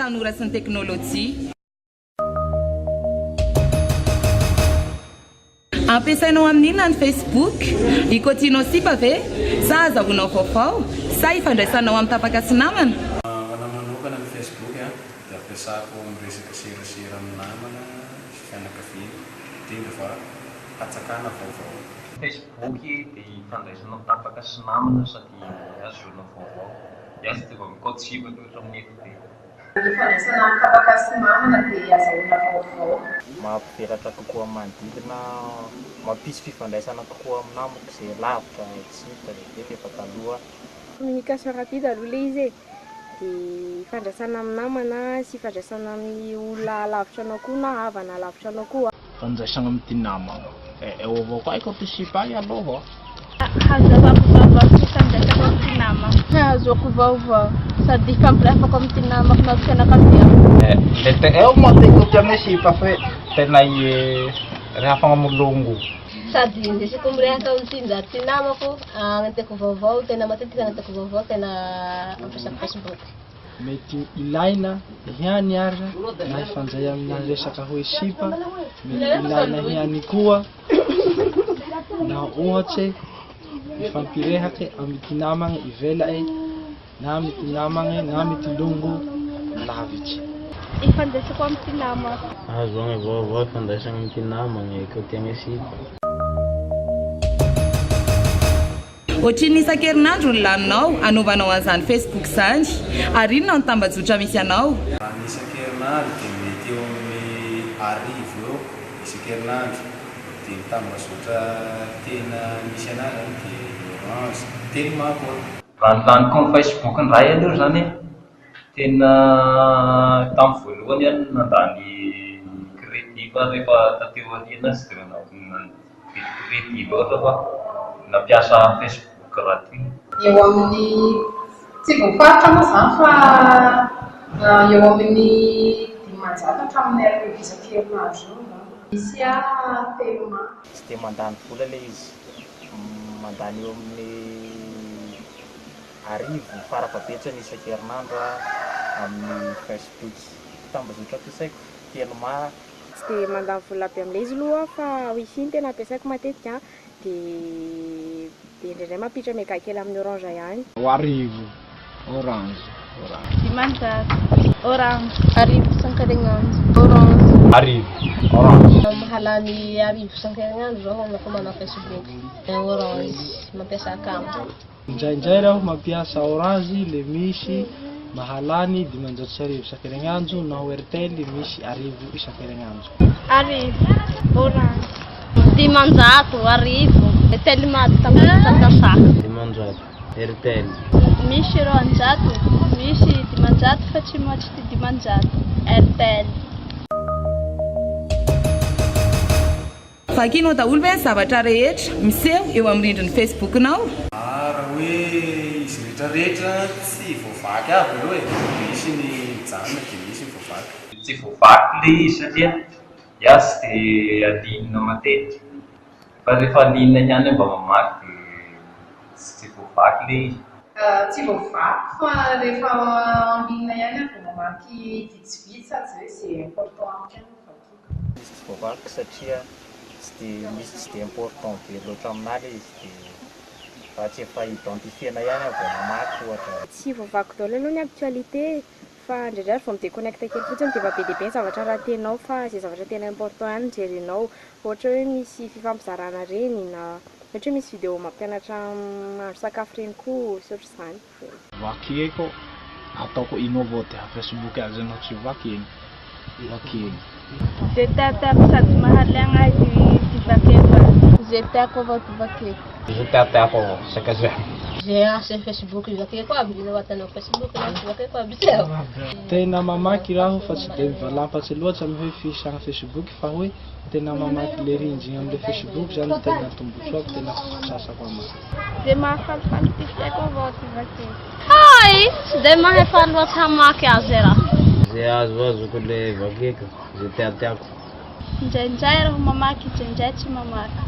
Tanora sy ny Teknolojia. Ampiasainao amin'inona ny Facebook? Ikotianao sipa ve? Sa azahoanao vaovao? Sa ifandraisanao amin'ny tapaka sy namana? Ho anahy manokana ny Facebook dia ampiasako miresaka serasera amin'ny namana sy fianakaviana, indrindra fa hatsakana vaovao. Facebook dia ifandraisana amin'ny tapaka sy namana sady ahazoana vaovao. Iaho tsy dia mba mikaoty sipa loatra amin'ny FB. Ny fandraisana amin'ny tapaka sy namana dia azahoana vaovao. Mampivelatra kokoa amin'ny manodidina, mampisy fifandraisana kokoa amin'ny namako izay lavitra tsy hita vetivety efa taloha. Communication rapide aloha ilay izy e, dia ifandraisana amin'ny namana sy ifandraisana amin'ny olona alavitra anao koa na havana alavitra anao koa. Fandraisana amin'ny ty namana. Eh, eo avao koa aiko ty sipa ay aloha. Hazahoako vaovao sy hifandraisako amin'ny ty namako. Hahazoako vaovao sady hifampirehafako amin'ny ty namako na fianakaviako. Eh, le te eo moa ty koty amin'ny sipa fe tena ie rehafagna amy longo. Sady indesiko mirehaka amin'ny ty ndaty ty namako, agnenteko vaovao, tena matetiky agnenteko vaovao, tena ampiasako Facebook. Mety ilaina ihany aza na hifandray amina resaka hoe sipa, mety ilaina ihany koa na ohatse mifampirehake amy ty namagny ivela'e na amy ty namagny na amy ty longo lavitse. Ifandraisako amy ty namako. Ahazoagna vaovao ifandraisagna amy ty namagna, ikotiagna sipa. Ohatrinona isan-kerinandro ny laninao hanaovanao an'izany Facebook izany? Ary inona no tambajotra misy anao? Raha ny isan-kerinandro dia mety eo amin'ny arivo eo isan-kerinandro. Dia ny tambazotra tena misy anahy izany dia Orange, Telma koa. Raha ny laniko amin'ny Facebook indray aloha izany an, tena tamin'ny voalohany aho no nandany crédit fa rehefa taty aoriana tsy dia nanao Crédit loatra fa nampiasa Facebook gratuit. Eo amin'ny, tsy voafaritra moa izany fa eo amin'ny 500 hatramin'ny 1000 isan-kerinandro eo angamba. Misy Telma. Tsy dia mandany vola ilay izy, mandany eo amin'ny arivo farafahabetsany isan-kerinandro aho amin'ny Facebook. Tambazotra ampiasaiko, Telma. Tsy dia mandany vola be amin'ilay izy aloha aho fa wifi no tena ampiasaiko matetika an, dia dia indraindray mampiditra mega kely amin'ny orange ihany. Arivo, orange, orange. 500, orange. Arivo isan-kerinandro, orange. Arivo, orange. Mahalany arivo isan-kerinandro zaho rehefa manao facebook, orange, mampiasa akama. Indraindray raho mampiasa orange le misy mahalany 1500 isan-keregnandro naho airtel misy arivo isan-keregnandro. Arivo, orange. 500, arivo, telma tampiasako. 500, airtel. Misy 200, misy 500 fa tsy mihoatry ty 500, airtel. Vakinao daholo ve ny zavatra rehetra miseho eo amin'ny rindrin'ny Facebook-nao? Ah raha hoe izy rehetra rehetra tsy voavaky aby aloha e, misy ny mijanona dia misy ny voavaky. Tsy voavaky le izy satria iaho tsy dia en ligne matetika fa rehefa en ligne ihany aho mba mamaky dia tsy voavaky le izy. Tsy voavaky fa rehefa en ligne ihany aho vao mamaky vitsivitsy sady hoe izay important amiko ihany no vakiko. Izy tsy voavaky satria tsy dia misy tsy dia important be loatra aminà ilay izy dia raha tsy efa identifier-na ihany aho vao mamaky ohatra. Tsy voavaky daholo aloha ny actualité e, fa indraindray ary vao mi-deconnecte kely fotsiny dia efa be dia be ny zavatra rater-nao fa izay zavatra tena important ihany no jerenao, ohatra hoe misy fifampizarana ireny na ohatra hoe misy vidéo mampianatra mahandro sakafo ireny koa sy ohatr'izany. Vakieko ataoko ino avao ty ha facebook azy anao tsy vakiegny vakiegny. Ze tiatiako sady mahaliagna ahy ty vakieko azy. Ze tiako avao ty vakieko. Ze tiatiako avao saika ze. Ze asa facebook vakieko aby, ze atanao facebook vakieko aby teo. Tena mamaky raho fa tsy de mivalampatry loatry amy hoe fihisagna facebook fa hoe tena mamaky le rindrigny amle facebook zany tena tombotsoako tena fototr'asako ama. Ze mahafalifaly ty fiaiko avao ty vakiko. Hay! Tsy de mahefa loatra hamaky azy raho. Ze azoazoko le vakiko, ze tiatiako. Indraindray raho mamaky indraindray tsy mamaky.